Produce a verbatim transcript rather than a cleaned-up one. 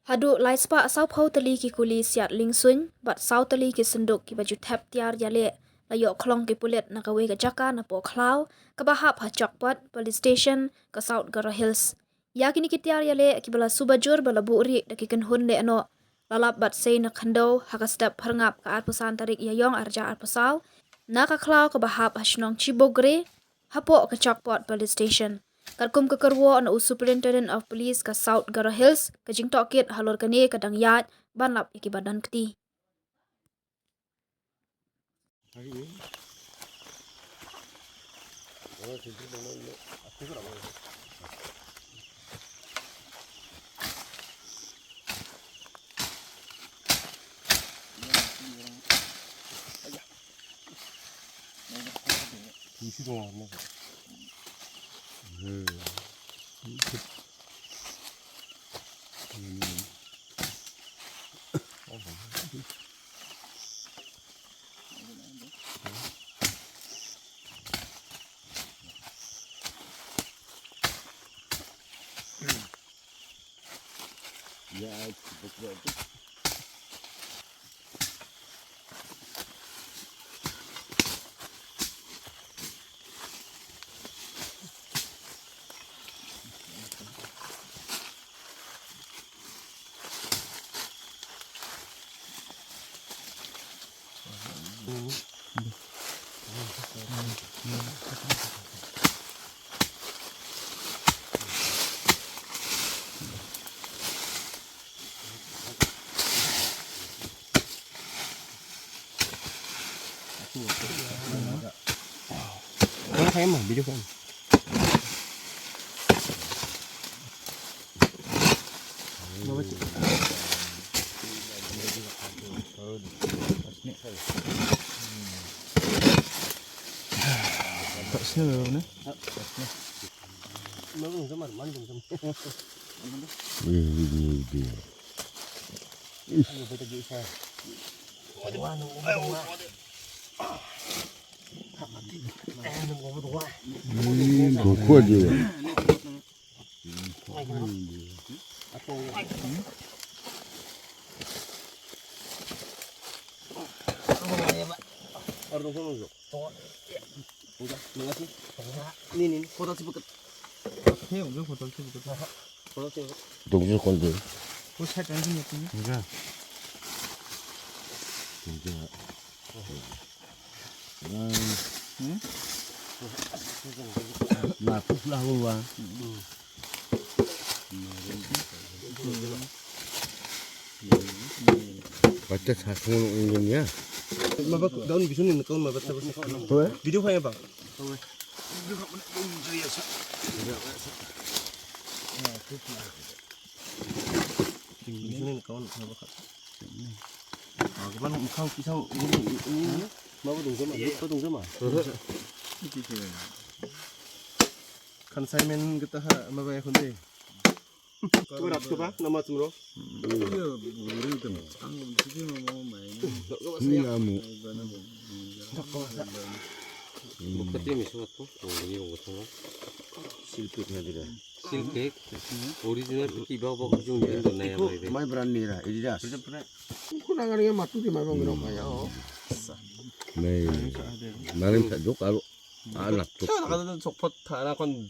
Haduh lai spah saw phew tylli ki kuli siat liengsuiñ bad saw tylli ki synduk kiba ju thep tiar ïaleh la ïoh khlong ki pulit na kawei ka jaka napoh khlaw kaba hap ha Chakpot Police Station ka South Garo Hills. Ïa kine ki tiar ïaleh kiba la suba jur ba la buhrieh da ki kynhun lehnoh la lap bad sei na khyndew ha ka step phyrngap ka arphew san tarik Ïaiong arhajar arphew saw na ka khlaw kaba hap ha shnong Chibogre hapoh ka Chakpot Police Station. Katkum ka kyrwoh na u Superintendent of Police ka South Garo Hills, ka jingtohkit halor kane ka dang ïaid ban lap ïa kiba don kti. Mana kayak mah, video kan? Tak sini berapa ni? Ni ni, kotal si bukat. He, ujung kotal si bukat. Kotal si bukat. Dong ju kon de. Ko sa tan ni ni. Enggak. Enggak. Hmm? Ma tu lah wa. Baca satu ini ya. Mabak daun bisun ni kau mabak. Apa? Video apa ya, Bang? Bisun ni kau mabak. Ah, kapan kau kisah ini? Mabak dong sama, mabak dong sama. Kan Simon kita ha mabak ya kunti. Ko rat ko ba, nama tumro? Iya, burin tem. Ang sisi mau main. Ini kamu. Bukti mi surat tu, oh, ini orang tu. Silpik na dira. Silpik. Original ki ba ba jung jung don na ya. Mai brand ni ra, Adidas. Ko na ngari matu di mai bang ro kaya. Mai. Marim sa jok alo. Anak tu. Sa na ka sok pot thana kon.